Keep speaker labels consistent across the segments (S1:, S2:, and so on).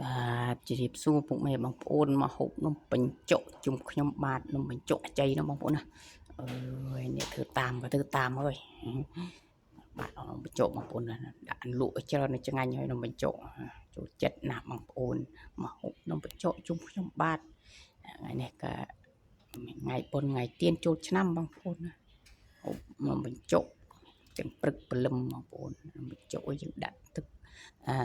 S1: បាទជម្រាបសួរពុកម៉ែបងប្អូនមកហូបនំបញ្ចុកជុំខ្ញុំបាទនំបញ្ចុកអចីណាបងប្អូនណាអើយអ្នកធ្វើតាមក៏ធ្វើតាមហើយបាទនំបញ្ចុកបងប្អូនណាដាក់លក់ឲ្យច្រើនឆ្ងាញ់ហើយនំបញ្ចុកចូលចិត្តណាស់បងប្អូនមកហូបនំបញ្ចុកជុំខ្ញុំបាទថ្ងៃនេះក៏ថ្ងៃបុណ្យថ្ងៃទៀនចូលឆ្នាំបងប្អូនណាហូបនំបញ្ចុកទាំងព្រឹកព្រលឹមបងប្អូននំបញ្ចុកឲ្យយើងដាក់ទឹកអឺ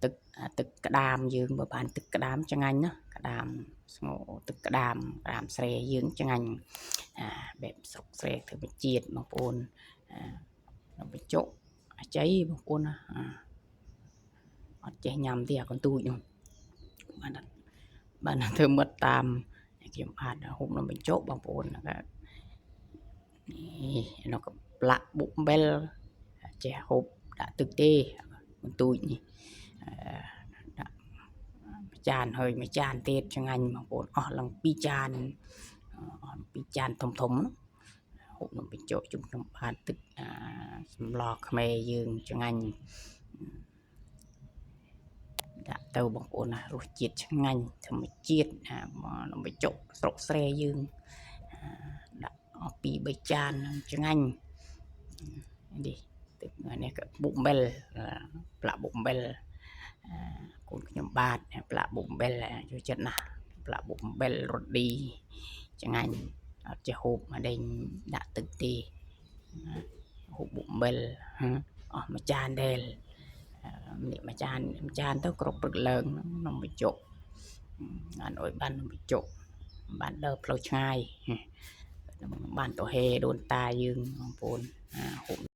S1: ទឹកទឹកក្តាមយើងបើបានទឹកក្តាមឆ្ងាញ់ណាក្តាមស្ងោទឹកក្តាមក្តាមស្រែយើងឆ្ងាញ់អាបែបស្រុកស្រែធម្មជាតិបងប្អូនអាបញ្ចុកអាចៃបងប្អូនណាអត់ចេះញ៉ាំទេអាកន្ទូចនោះបានបានធ្វើមិត្តតាមខ្ញុំអាចហូបនំបញ្ចុកបងប្អូននេះនោះក៏ប្លាក់បុកអំបិលចេះហូបដាក់ទឹកទេកន្ទូចនេះដាក់មួយចានហើយមួយចានទៀតឆ្ងាញ់បងប្អូនអស់ឡើង2ចានអស់2ចានធំធំនោះហូបនំបញ្ចុកជុំខ្ញុំបានទឹកសម្លខ្មែរយើងឆ្ងាញ់ដាក់ទៅបងប្អូនណារសជាតិឆ្ងាញ់ធម្មជាតិនំបញ្ចុកស្រុកស្រែយើងដាក់អស់2 3ចានឆ្ងាញ់នេះទឹកនេះក៏បុកអំបិលប្លាក់បុកអំបិលកូនខ្ញុំបាទប្លាក់បុកអំបិលចូលចិត្តណាស់ប្លាក់បុកអំបិលរ៉ូឌីឆ្ងាញ់អត់ចេះហូបមកដេញដាក់ទឹកទេហូបបុកអំបិលអស់មួយចានដែលនេះមួយចានមួយចានទៅគ្រប់ព្រឹកឡើងនំបញ្ចុកបានអុយបាននំបញ្ចុកបានដើរផ្លូវឆ្ងាយបានទៅហេដូនតាយើងបងប្អូនហូប។